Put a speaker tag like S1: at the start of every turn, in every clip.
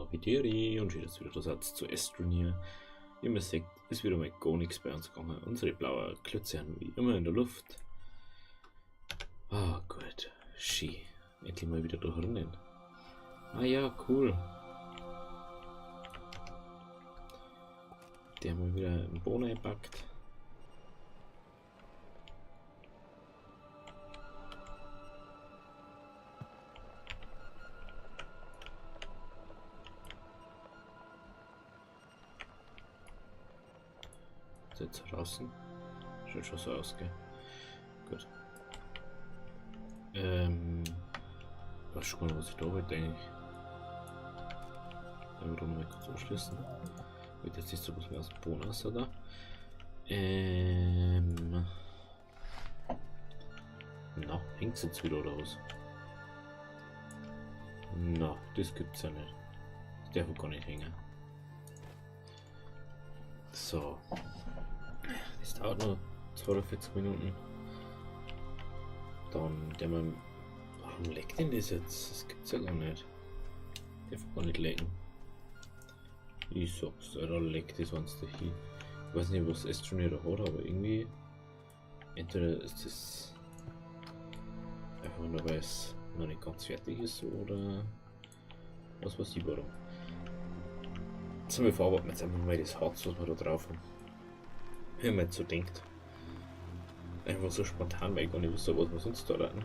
S1: Habideri und schön, dass wieder der Satz zu Astroneer. Wie man sieht, ist wieder mal gar nichts bei uns gegangen. Unsere blauen Klötze haben wie immer in der Luft. Ah, gut. Schön. Endlich mal wieder da drinnen. Ah ja, cool. Der haben wir wieder einen Bohnen gepackt. Ist jetzt draußen? Schaut schon so aus, gell? Gut. Weiß schon gar nicht, was ich da wollte eigentlich. Werden wir da noch mal kurz anschließen. Wird jetzt nicht so was mehr aus dem Boden raus, oder? Na, hängt's jetzt wieder oder was? Na, das gibt's ja nicht. Das darf gar nicht hängen. So. Das dauert noch 42 Minuten. Dann, der man. Warum leckt denn das jetzt? Das gibt's ja gar nicht. Der darf gar nicht lecken. Ich sag's, da leckt das sonst hin. Ich weiß nicht, was Astroneer da hat, aber irgendwie. Entweder ist das einfach nur, weil es noch nicht ganz fertig ist, oder was weiß ich warum. Jetzt haben wir verarbeiten jetzt einfach mal das Harz, was wir da drauf haben. Wenn man jetzt so denkt. Einfach so spontan, weil ich gar nicht wusste, was wir sonst da hatten.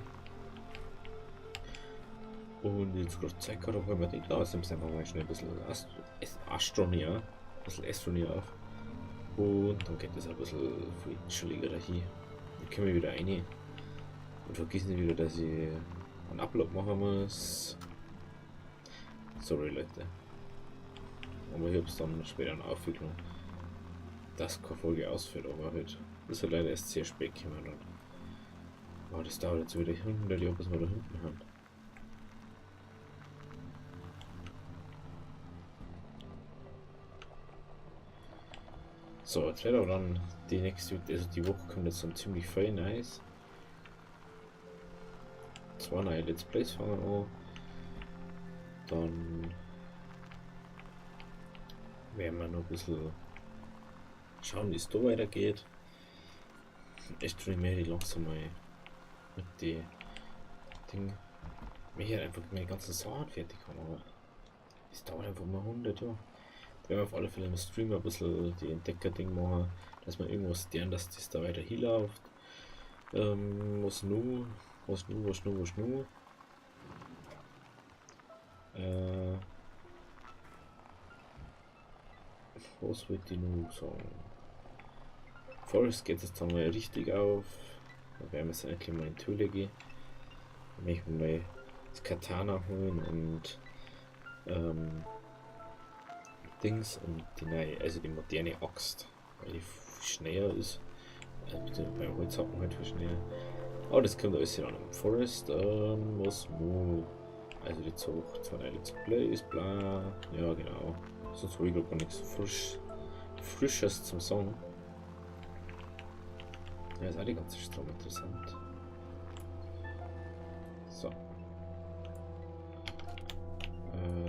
S1: Und jetzt gerade Zeit gehabt, habe ich mir gedacht, jetzt nimmst du einfach mal schnell ein bisschen Astroneer, ein bisschen Astroneer auf. Und dann geht das ein bisschen viel chilliger dahin. Dann komme ich wieder rein. Und vergiss nicht wieder, dass ich einen Upload machen muss. Sorry Leute. Aber ich hab's dann später noch aufgenommen, dass keine Folge ausfällt, aber halt ist halt leider erst sehr spät gekommen dann. Oh, das dauert jetzt wieder 100 Jahre, bis wir da hinten haben. So, jetzt wird aber dann die nächste, also die Woche kommt jetzt dann ziemlich viel nice. 2 neue Let's Plays fangen an. Dann werden wir noch ein bisschen schauen, wie es da weitergeht. Echt schon mehr die langsam mal mit die Ding. Mir hier einfach meine ganzen Sachen fertig haben, aber es dauert einfach mal 100 Jahre. Da werden wir auf alle Fälle im Stream ein bisschen die Entdecker-Ding machen, dass man irgendwas lernt, dass das da weiter hinläuft. Was nu? Was nu, was nu, was nu? Was wollte ich nun sagen? Forest geht jetzt dann mal richtig auf. Da werden wir jetzt endlich mal in die Höhle gehen. Da möchten wir mal das Katana holen und Dings und die neue, also die moderne Axt, weil die schneller ist. Also beim Holzhacken halt viel schneller. Aber das kommt alles hier an im Forest. Was mu? Also die Zucht, 2 neue Let's Plays, bla. Ja, genau. Sonst habe ich gar nichts Frisches zum Sagen. Ja, ist auch die ganze Strom interessant. So.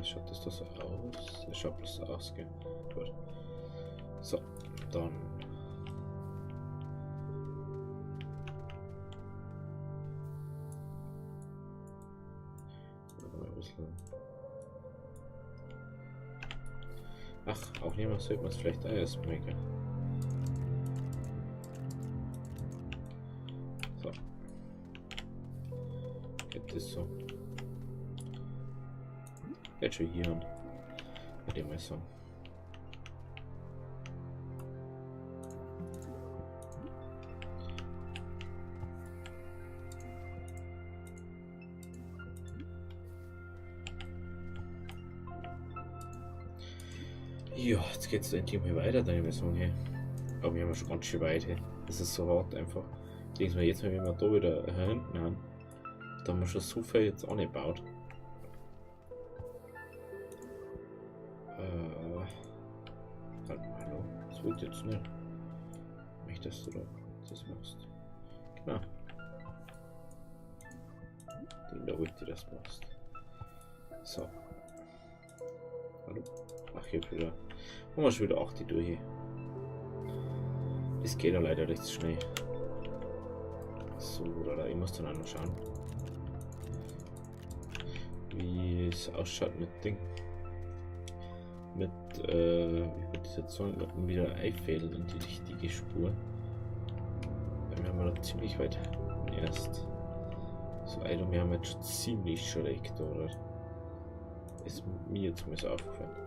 S1: Schaut das da so aus? Das schaut bloß so aus, gell? Gut. So, dann. Ach, aufnehmen sollte man es vielleicht auch erstmal, gell? So. Geht das so? Geht schon hier an. Würde ich mal sagen. Ja, jetzt geht's endlich mal weiter, dann ich sagen, hey. Aber wir haben ja schon ganz schön weit, hey. Das ist so hart einfach. Ich denke mir jetzt mal, wenn wir da wieder hinten haben, da haben wir schon so viel jetzt auch nicht gebaut. Halt, hallo, das wollte ich jetzt nicht. Möchtest du da das machst? Genau. Den da wollte ich, dass du machst. So. Hallo? Ach, hier wieder. Machen wir schon wieder 8 durch. Das geht ja leider recht schnell. So, oder ich muss dann auch noch schauen, wie es ausschaut mit Ding. Mit, wie wird das jetzt sagen, wieder einfädeln in die richtige Spur. Weil wir haben da ziemlich weit erst. So, Alter, wir haben jetzt schon ziemlich schräg da, oder? Ist mir zumindest aufgefallen.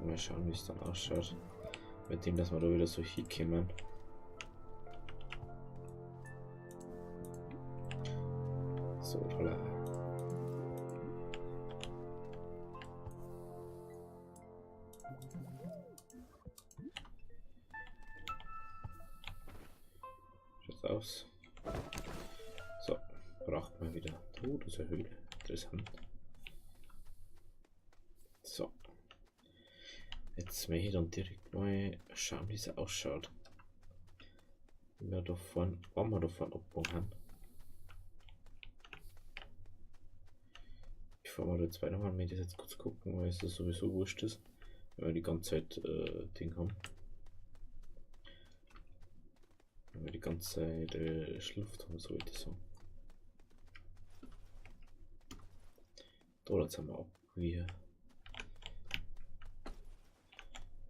S1: Mal schauen, wie es dann ausschaut. Mit dem, dass wir da wieder so hinkommen. So, toller. Schaut's aus. So, braucht man wieder. Oh, das ist eine Höhle. Interessant. So. Jetzt möchte ich dann direkt mal schauen, wie es ausschaut. Wenn wir da vorne, wann wir da vorne abbauen haben. Bevor wir da jetzt weitermachen, möchte ich jetzt kurz gucken, weil es das sowieso wurscht ist, wenn wir die ganze Zeit Ding haben. Wenn wir die ganze Zeit Schluft haben, so würde ich sagen. Da, jetzt haben wir ab, wie.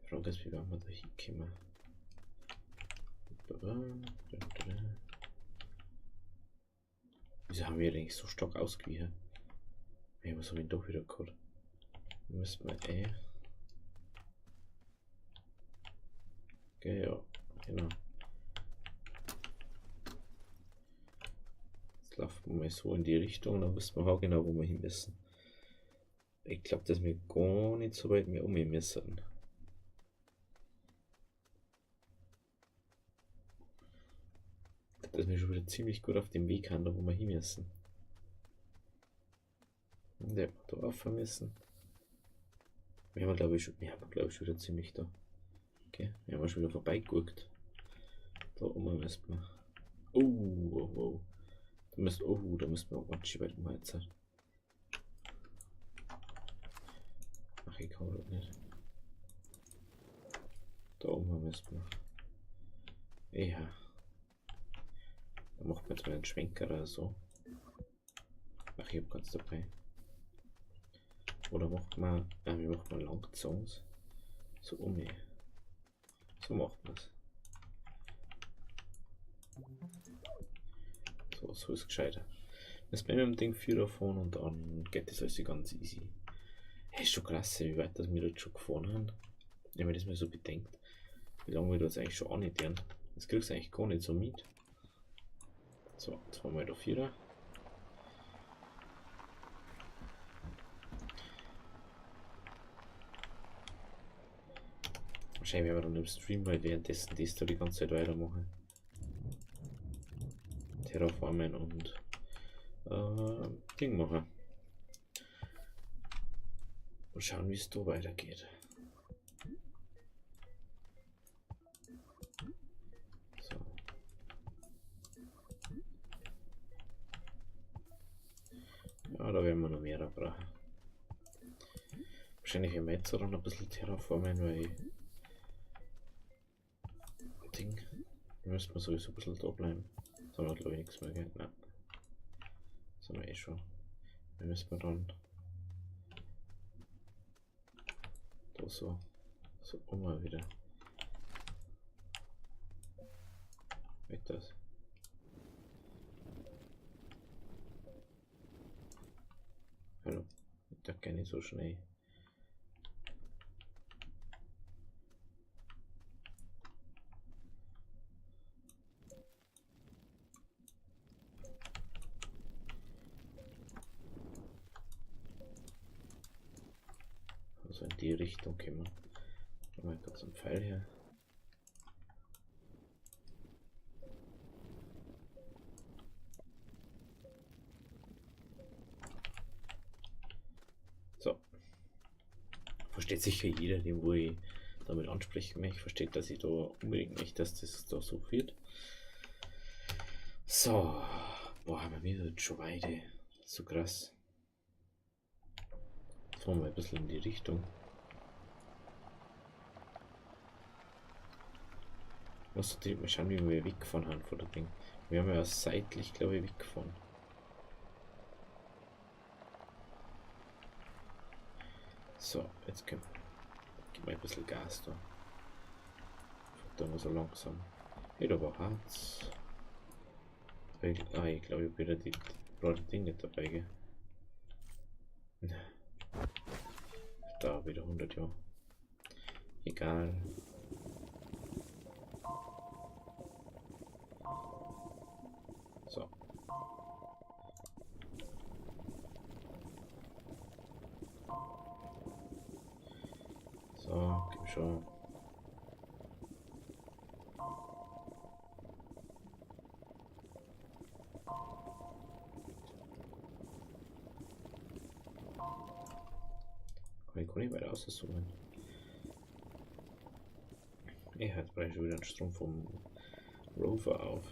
S1: Die Frage ist, wie werden wir da hinkommen? Wieso haben wir eigentlich so stark ausgewichen? Ja, was haben wir denn doch wieder gehabt? Müssen wir eh. Okay, ja, genau. Jetzt laufen wir mal so in die Richtung, dann wissen wir auch genau, wo wir hin müssen. Ich glaub, dass wir gar nicht so weit mehr umgehen müssen. Dass wir schon wieder ziemlich gut auf dem Weg haben, da wo wir hin müssen. Und der da auffahren müssen. Wir haben, glaub ich, schon, wir haben, glaub ich, schon wieder ziemlich da. Okay, wir haben schon wieder vorbeigeguckt. Da oben müssen wir. Oh, oh, oh. Da müssen, oh, da müssen wir ganz schön weit um jetzt. Ach, ich kann das nicht. Da oben müssen wir. Ja. Da macht man jetzt mal einen Schwenker oder so. Ach, ich hab ganz dabei. Oder macht man, wie macht man Langzongs? So um mich. So macht man's. So, so ist gescheiter. Jetzt bin ich mit dem Ding 4 davon und dann geht das alles ganz easy. Hey, ist schon krass, wie weit das wir jetzt schon gefahren haben. Wenn man das mal so bedenkt, wie lange wir das eigentlich schon annehmen. Das kriegst du eigentlich gar nicht so mit. So, jetzt fahren wir da 4. Wahrscheinlich werden wir dann im Stream mal währenddessen das da die ganze Zeit weitermachen. Terraformen und Ding machen. Und schauen, wie es da weitergeht. So. Ja, da werden wir noch mehr brauchen. Wahrscheinlich werden wir jetzt auch noch ein bisschen terraformen, weil Ding. Müssen wir sowieso ein bisschen da bleiben. Das haben wir, glaub ich, nichts mehr, gell? Nein. Das haben wir eh schon. Wir müssen dann da so immer wieder. Weg das. Hallo. Ich darf gar nicht so schnell. Also in die Richtung kommen. Mal kurz einen Pfeil her. So. Versteht sicher jeder, dem wo ich damit ansprechen möchte. Versteht, dass ich da unbedingt möchte, dass das da so wird. So, boah, bei mir wird schon weit, ey. So krass. Jetzt fahren wir ein bisschen in die Richtung. Was mal schauen, wie wir weggefahren haben von der Ding. Wir haben ja seitlich, glaube ich, weggefahren. So, jetzt gib mal ein bisschen Gas da. Da mal so langsam. Hey, da war Harz. Ah, ich glaube, ich habe wieder die rote Ding nicht dabei, gell? Da wieder 100 Jahre. Egal. So. So, gib schon. Kann ich gar nicht weiter rauszoomen. Ich hatte brauche schon wieder einen Strom vom Rover auf.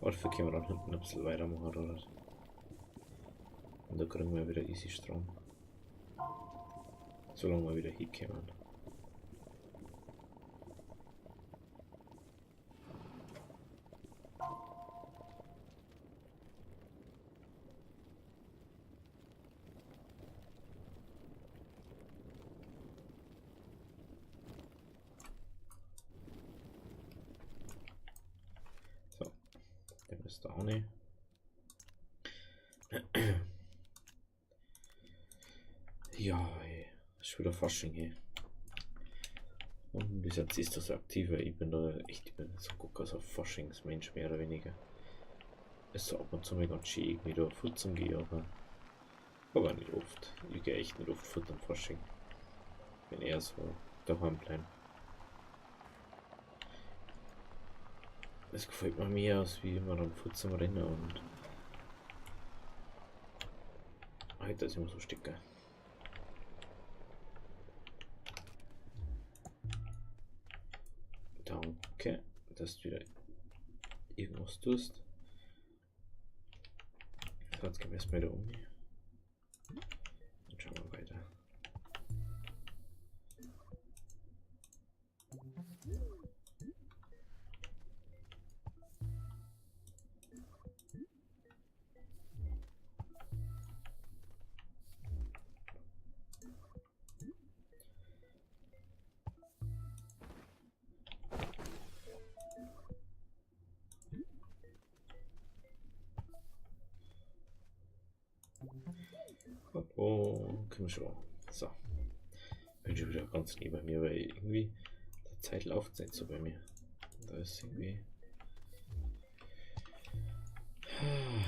S1: Aber dafür können wir dann hinten ein bisschen weitermachen, oder? Und da kriegen wir wieder easy Strom. Solange wir wieder hinkommen. So, der ist da auch nicht. Ja, ey, ist wieder Fasching hier. Und bis jetzt ist das so aktiv, weil ich bin da echt, ich bin so gucker, so Faschingsmensch mehr oder weniger. Ist so ab und zu mal ganz schön irgendwie da futzen gehen, aber nicht oft. Ich gehe echt nicht oft futtern Fasching. Bin eher so daheim bleiben. Es gefällt mir mehr aus, wie immer dann futzen rennen und heute ist immer so Sticker. Danke, dass du wieder irgendwas tust. So, jetzt gehen wir erstmal wieder um. Und schauen wir weiter. Oh, komm schon. So. Bin schon wieder ganz neben mir, weil irgendwie die Zeit läuft nicht so bei mir. Da ist irgendwie.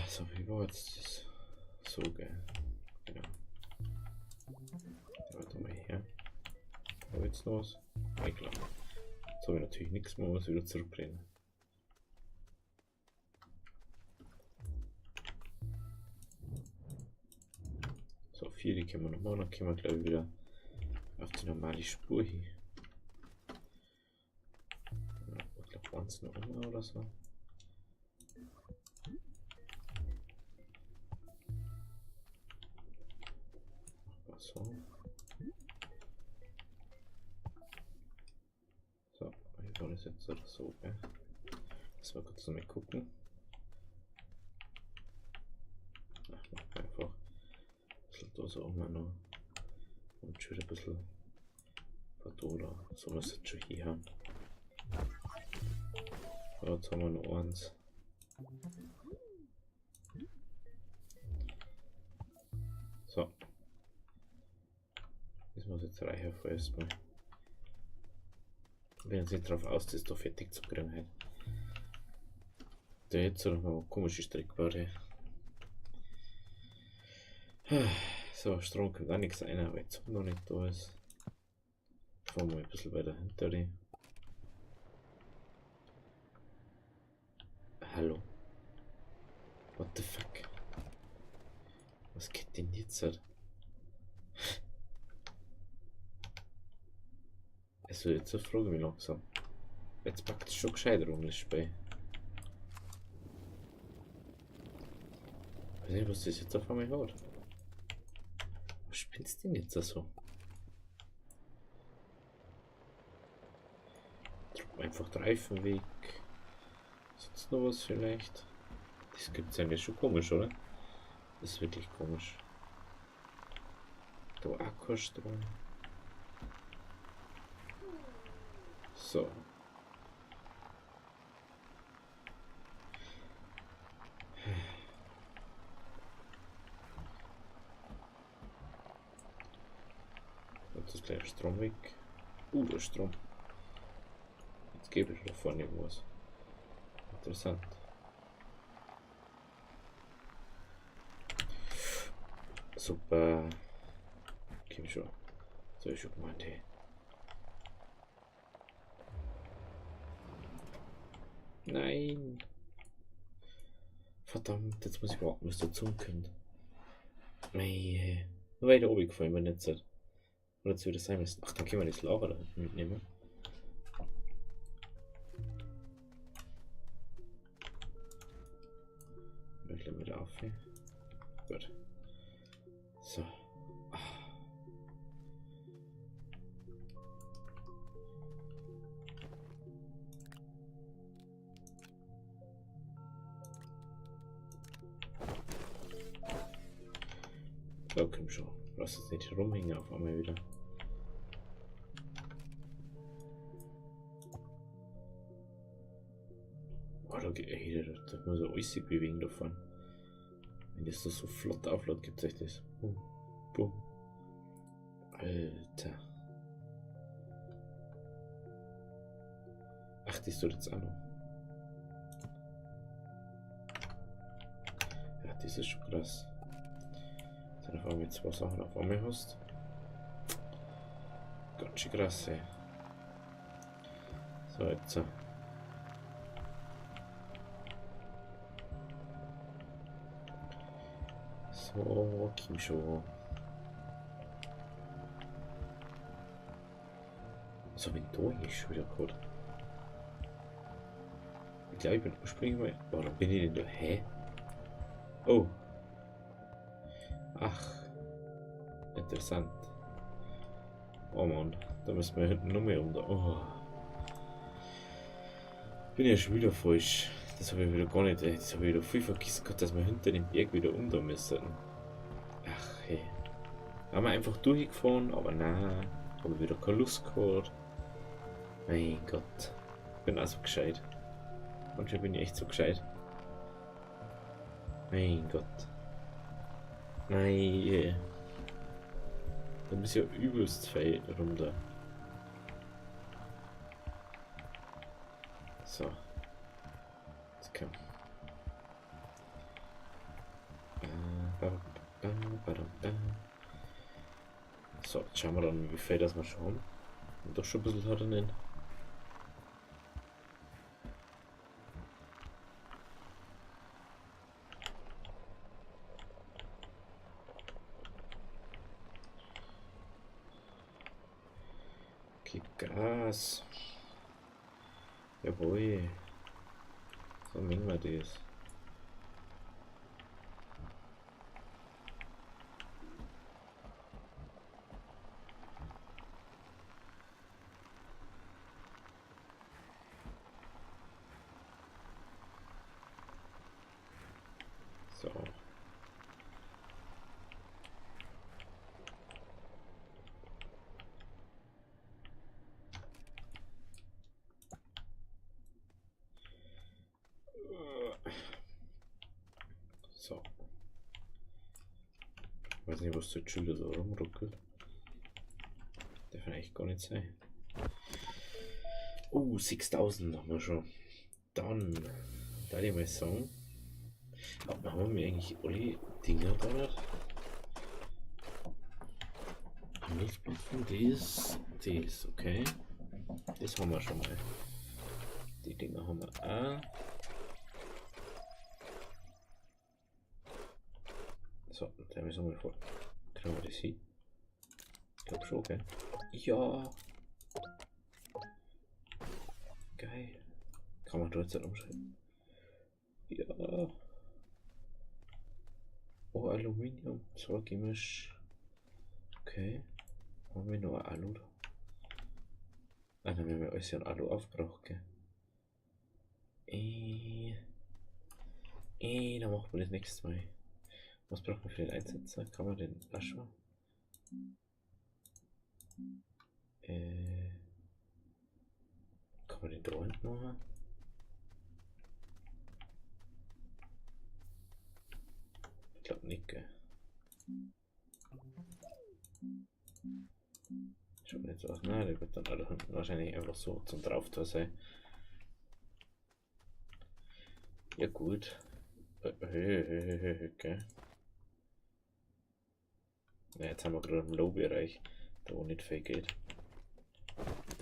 S1: So, wie war jetzt das? So, gell. Genau. Warte mal her. Hab ich jetzt noch was? Ja, klar. Jetzt habe ich natürlich nichts mehr, muss wieder zurückrennen. So, 4, die können wir noch machen, dann können wir glaube ich wieder auf die normale Spur hier. Ja, ich glaube 1 noch immer oder so. So. So, wie war das jetzt oder so, gell? Lass mal kurz noch mal gucken. Ach, mach mal einfach ein bisschen da so um noch. Und schon wieder ein bisschen Verdora. So was jetzt schon hier haben. So, jetzt haben wir noch eins. So. Das muss jetzt reichen für erstmal. Ich bin jetzt nicht darauf aus, das da fertig zu kriegen heute. Der jetzt noch mal komische Strecke. So, Strom kommt auch nichts rein, weil Zug noch nicht da ist. Fahren wir ein bisschen weiter hinter die. Hallo. What the fuck? Was geht denn jetzt? Also jetzt frage ich mich langsam. Jetzt packt es schon gescheit rum, das Spiel. Ich weiß nicht, was das jetzt auf einmal hat. Was spinnst du denn jetzt so? Einfach der Reifen weg. Sonst noch was vielleicht? Das gibt es eigentlich schon komisch, oder? Das ist wirklich komisch. Da auch kein Strom. So. Jetzt ist gleich Strom weg. Der Strom. Jetzt gebe ich da vorne irgendwas. Interessant. Super. Komm schon. So, ich schon gemeint, hey. Nein. Verdammt, jetzt muss ich warten, bis der Zug kommt. Mei, nur weil ich da oben gefallen bin jetzt. Oder jetzt wieder sein müssen. Ach, dann können wir das Lager da hinten mitnehmen. Ich gleich wieder auf hier. Gut. So. Da komm schon. Lass es nicht rumhängen auf einmal wieder. Oh, da geht, ey, da muss ja alles sich bewegen davon. Wenn das da so flott auflädt, gibt es echt das. Boom, boom. Alter. Ach, das tut jetzt auch noch. Ja, das ist schon krass. Dann auf einmal zwei Sachen auf einmal hast. Ganz schön krass, ey. So, jetzt. So, komm schon. Was hab ich da eigentlich schon wieder gehabt? Ich glaube, ich bin ursprünglich mal. Warum bin ich denn da? Hä? Oh. Ach. Interessant. Oh Mann, da müssen wir hinten noch mehr um da. Oh. Bin ja schon wieder falsch. Das habe ich wieder gar nicht. Das habe ich wieder viel vergessen gehabt, dass wir hinter dem Berg wieder um da müssen. Ach hey. Haben wir einfach durchgefahren, aber nein. Habe ich wieder keine Lust gehabt. Mein Gott. Bin auch so gescheit. Manchmal bin ich echt so gescheit. Mein Gott. Nein. Da bist du ja übelst feil rum da. So. Jetzt komm. So, jetzt schauen wir dann, wie viel das wir schon haben. Und doch schon ein bisschen drinnen. Gib Gas. Jawohl. So mengen wir das. So. So. Ich weiß nicht, was der Schüler so rumruckelt. Darf eigentlich gar nicht sein. Oh, 6000 haben wir schon. Dann, da ich mal sagen. Aber haben wir eigentlich alle Dinger da nicht? Handelsplattform, das, okay. Das haben wir schon mal. Die Dinger haben wir auch. So, dann müssen wir vor. Kriegen wir das hin? Ich glaube schon, gell? Ja! Geil. Kann man dort umschalten? Ja. Oh, Aluminium, Zeugemisch. Okay. Haben wir nur Alu da? Ah, dann haben wir alles ja Alu aufgebraucht, gell? Dann machen wir das nächste Mal. Was braucht man für den Einsetzer? Kann man den auch schon? Kann man den da hinten machen? Ich glaub nicht, gell? Schaut nicht so aus. Nein, der wird dann alle hinten wahrscheinlich einfach so zum Drauf da sein. Ja gut. Okay. Na, jetzt haben wir gerade im Low-Bereich, da wo nicht viel geht.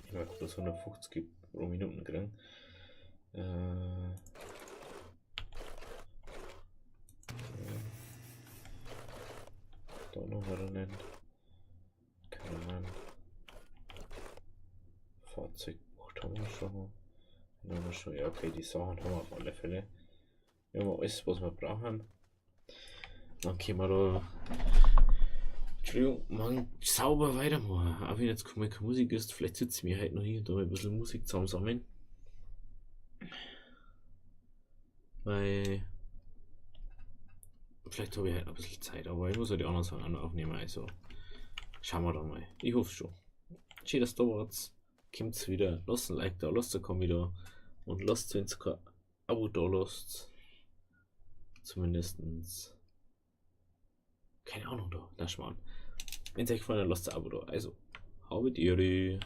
S1: Ich mag bloß 150 pro Minuten kriegen. Da noch rennen. Keine Ahnung. Fahrzeugbucht haben wir schon. Haben wir schon. Ja, okay, die Sachen haben wir auf alle Fälle. Wir haben alles, was wir brauchen. Dann können wir da, Entschuldigung, man sauber weitermachen. Auch wenn jetzt keine Musik ist, vielleicht sitze ich mir heute noch hier und da ein bisschen Musik zusammensammeln. Weil vielleicht habe ich heute noch ein bisschen Zeit, aber ich muss ja die anderen Sachen auch noch aufnehmen, also schauen wir da mal. Ich hoffe schon. Schön, dass ihr da wart. Kommt's wieder, lasst ein Like da, lasst ein Kommi da und lasst, wenn's kein Abo da lasst, zumindestens, keine Ahnung da, lass mal an. Wenn's euch gefallen hat, lasst ein Abo da. Also, habe die Ehre.